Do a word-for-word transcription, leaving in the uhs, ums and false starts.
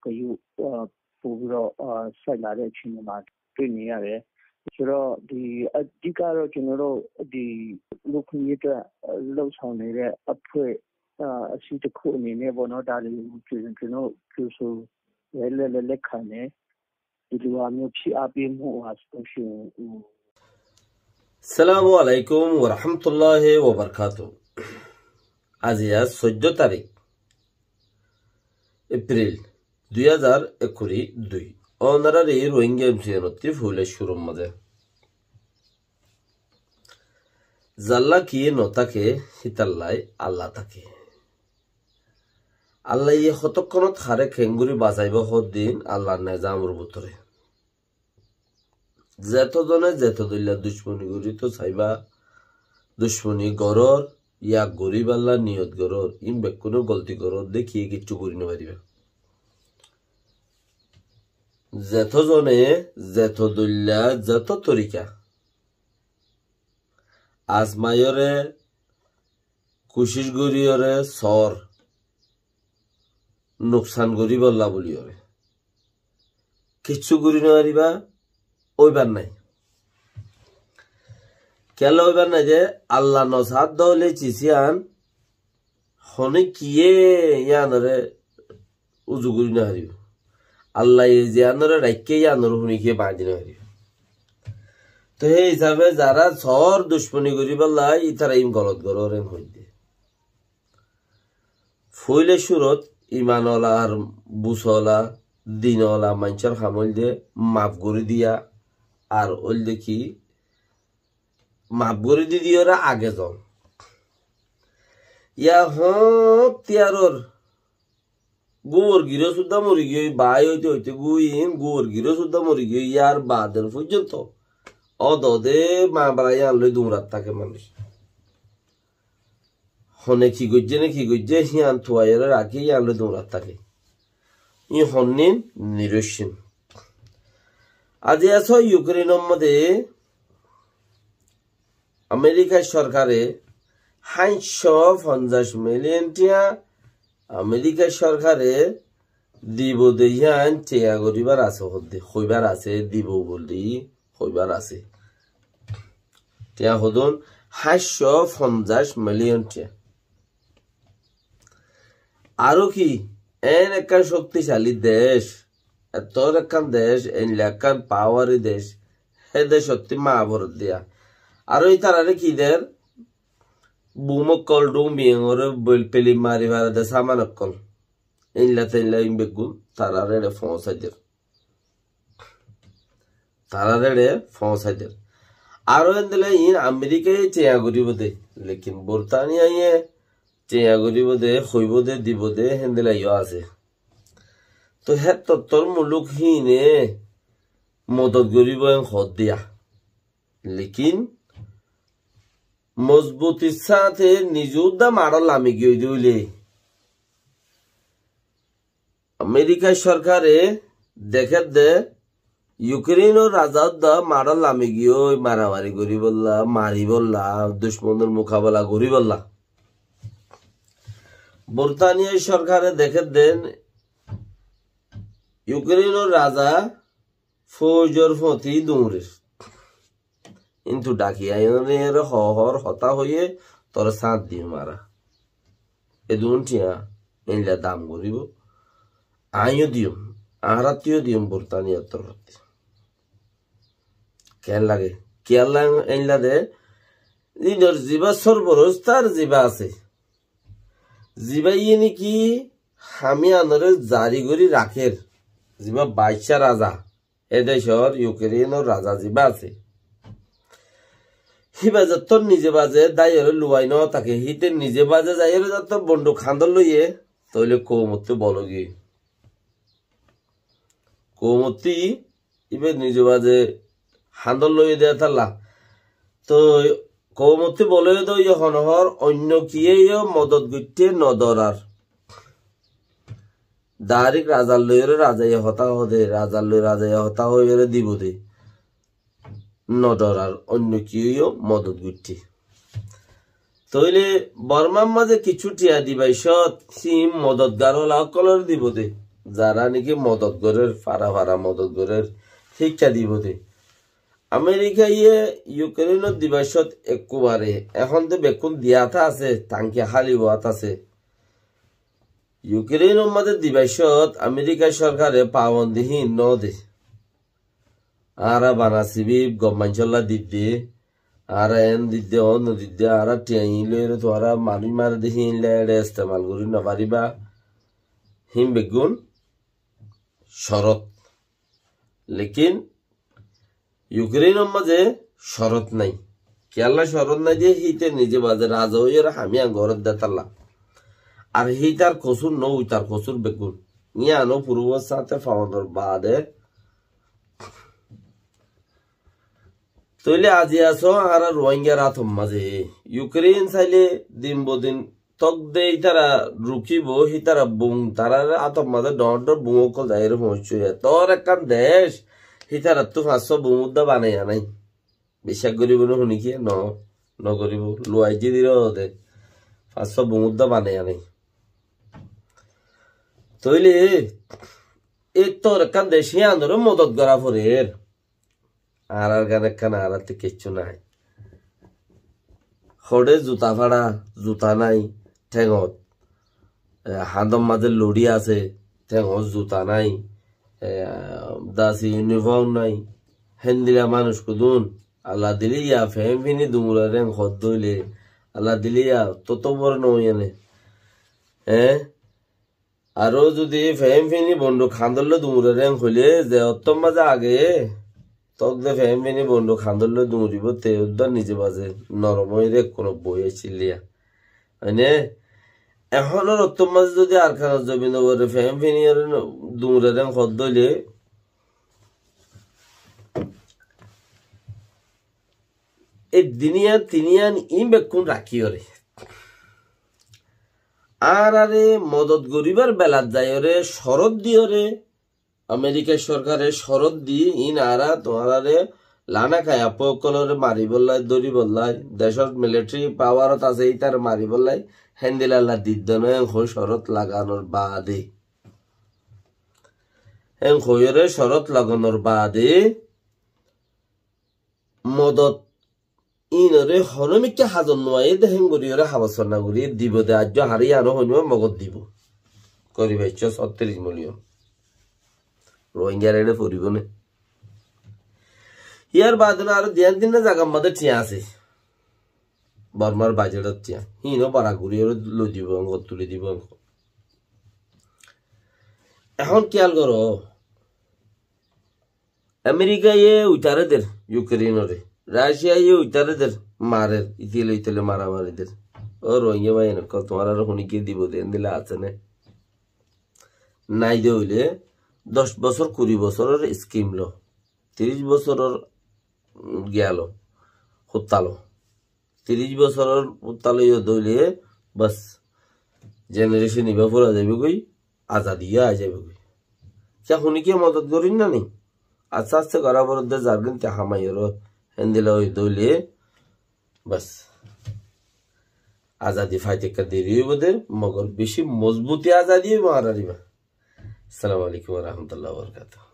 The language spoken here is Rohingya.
တရုတ် အာ ပိုပြီးတော့ အာ စိုက်လာတဲ့အချိန်မှာ တွေ့နေရတယ်။ ဆိုတော့ ဒီ အဓိကတော့ ကျွန်တော်တို့ ဒီ လူ့အခွင့်အရေးအတွက် အာ လှုပ်ဆောင်နေတဲ့အဖွဲ့ အာ အစုတစ်ခုအနေနဲ့ပေါ့နော် ဒါတွေကို ကျွန်တော် ကျွန်တော် ကြိုဆိုတယ် လက် လက် လက်ခံတယ်။ ဒီလိုဟာမျိုး ဖိအားပေးမှုဟာဆိုလို့ရှိရင် Assalamu alaikum wa rahmatullahi wa barakatuhu. Aijja soiddó tarík April dui házar ekkuri dui. Ónorari Rohingya M C N ottí foila cúrur mazé. Zalla ki no táke, hítallai Allah táke. Allaye hotókkonot haré keéngori basaibó hoddin Allar nezamor bútore. Zeto zone zeto dóilla ducmoni gorí to saibá, ducmoni gorór, yak goríballa niyot gorór, ín bekkúne golti gorór de kiyé kiccú gorí no faribá. Zeto zone zeto dóilla, zeto torika azmaiyóre, kucíc goríyóre, soór nuksan goríbolla buliyóre kiccú gorí no faribá, óibar nái. Kiyólla óibar nái de, Allah no saádde óile cis yían hone kiyé yíanoré uzu gorí no faribó. Allaye ziyánoré raikké yíanoré hone kiyé bañdí no faribó. Toi hé hísabe zará soór ducmoni goríbolla, ítara ín golot gorór en hoidde. Foila cúrot iman ola ar bus ola, din ola maincór ham óilde maf gorí diya, ar óilde ki maf gorí di diyóre age zon. Yá hoóñttiyaror gúor girós uddá mori giyói, baái óite óite gúin gúor girós uddá mori giyói, yar baade foijjonto ódode mamela yían loi duñrat táke manúic. Hone ki goijjé né ki goijjé, hían tuaiyóre rakí, hían loi duñrat táke. Ín honnín niróccin. Aijja só Yukrénor modé Amerikar sorkare háñt cót fonzaic miliyón tiañ Amerikar sorkare dibo de hían tiañ goríbar asé hoddé, hoibár asé, dibo buli hoibár asé. Tiañ hodún háñt cót fonzaic miliyón tiañ. Aró ki, en ekkán cókticali dec, ettór ekkán dec, einla ekkán pawari dec, hé dec ottí maá foreddiya. Aró ítararé ki der, bum ókkol, dhum biyengoré bel-, peli mari fare de saman ókkol. Einla teinla ín beggún tarár eçe foóñsai der. Tarár eçe foóñsai der. Aró endilla ín Amerikaye tiañ goríbo de, lekin Bortaniyaye tiañ goríbo de, hoibó de, dibó de, héndilla yó asé. Toi hétottor muluk híine modot goríbo en hoóddiya. Lekin mozbutir sáñte nize uddá maçot lami giyói de óile, Amerikar sorkare dekédde Yukrénor raza uddá maçot lami giyói maramari goríbolla, maribólla, ducmonor mukabela goríbolla. Bortaniyar sorkare dekédde Yukrénor raza foujor fóti duñrir. Kintu dhaki aiyóre hoór hotá hoiyé, toré sáñt diyum añára. Edún tiañ einla dam goríbo. Aññí yó diyum, añárattú yó diyum Bortaniyar torfótti. Keén lage? Kiyólla einla de? Inor zibá sorforost tar zibá asé. Zibá iye niki ham iyanoré zari gorí rakér. Zibá baicca raza. E decór Yukrénor raza zibá asé, híba zettót nize baze dáiyoré luwai no táke, híte nize baze zaiyóre zettót bonduk handót loiye, tóile koumottú bol óigiyoi. Koumottú íba nize baze handót loiye de tálla. Toi koumottú bol óiye de óiye hono hoór, oinno kiyé yó modot goitté no dorar. Dairek razar loiyóre razaye hotá hoó de, razar loi razaye hotá hoiyóre dibo de. No dhorar, oinno kiyé yó modot goitté. Tóile Bormar mazé kissú thiañ dibaicót, híin modotgar óla ókkolóre dibo de. zará niki modot gorér, fara fara modot gorér, híkka dibo de. Amerikaye Yukreinot dibaccót ekkubare, ehón de bekkún diyat asé, tanki háli óat asé. Yukreinor mazé dibaccót Amerika sorkare pabondi híin no de. Añára bana sibib gom maincólla didde, añára en didde, on didde, añára tiañ loiyóre tuáñra manúic mare de híin le estemal gorí no faribá. Híin beggún corot. Lekin Yukreinor mazé corot nái. Kiyólla corot nái de híte nize baze raza óiyore ham yián gorér de tálla. Ar hítar kosúr no, ítar kosúr beggún. Yiáno furufór sáñte faonor baade tóile azi asó añára Ruáingar átor mazé. Yukrein saile din bodin tók de ítara rukíbo, hítara bum, tarár átor mazé dhoóñr dhoóñr bum ókkol zaiyóre foóñiccé. Etór ekkán dec, hítarattú fañs só bum uddá banaiya nái. Biccác goríbo né honikiye? No, no goríbo. Luwaijjí diro de. Fañs só bum uddá banaiya nái. Tóile, etór ekkán dec, híanoré modot gorá forer. Añárar gán ekkán añárattú kiccú nái. Hoçé zuta fáça, zuta nái, théngot. E, hañdor mazé loçí asé, théngot zuta nái. E, dasi yunifom nái. Héndilla manúic kudún. Alla dile ya, feén fini duñraré hoddóile. Alla dile ya, tótto boro noóiyene. E? Aró zudi feén fini bonduk hañdólla duñraré hoilé, ze ottór mazé age, tók de feén fini bonduk hañdólla duñribó, te uddá nize baze norom óiyore ekkunot boói accíl diya. Mane, ehónor ottór mazé zudi Arkanor zobinor uore feén fini ore no-, duñraré hoddóile, e duniya tiniyan iín bekkún rakíyore añáráre modot goríbar belat zaiyóre corot diyóre, Amerika sorkare corot di, iín añára tuáñráre lana kaiya ókkolóre maribólla, dóribolla, decót militari pawarot asé, ítare maribólla, héndilla diddé no, en hoi corot laganor baade. En hoiyóre corot laganor baade, modot iínoré honó mikká hazot no aiyé de hén goríyoré habasona gorí dibo de, aijjó harí ano hoinó mogot dibo. Kori baiccó sóttiríc miliyon. Rohingyar eçé foribó né? Yar baade no aró diyan tinna zagar mazé thiañ asé. Bormar bajetot thiañ. Híino bara goríyoré loi dibo, ongo tuli dibo, ongo. Ehón kiyal goró. Amerikaye uitaré der Yukreinore, Raciyaye uitaré der, marer, itile itile maramari der. Ó Rohingya bái, enekka tuáñrare honikiye dibo de, endilla asé né? Nai de óile doc bosór, kuri bosóror skim lo, tiríc bosóror giyalo, huttalo. Tiríc bosóror uttá loiyó dóile, bas, jenerecon ibá fura zaibói, azadi yó ai zaibói. Kiyá honikiye modot gorír na ni? Aste aste gorá foredde, zargínte hamaiyóre héndilla óiye dóile, bas, azadi faite ekka deri óibo de, mogor beci mozbuti azadi óibo añárar ibá. Assalamu alaikum wa rahmatullahi wa barakatuhu.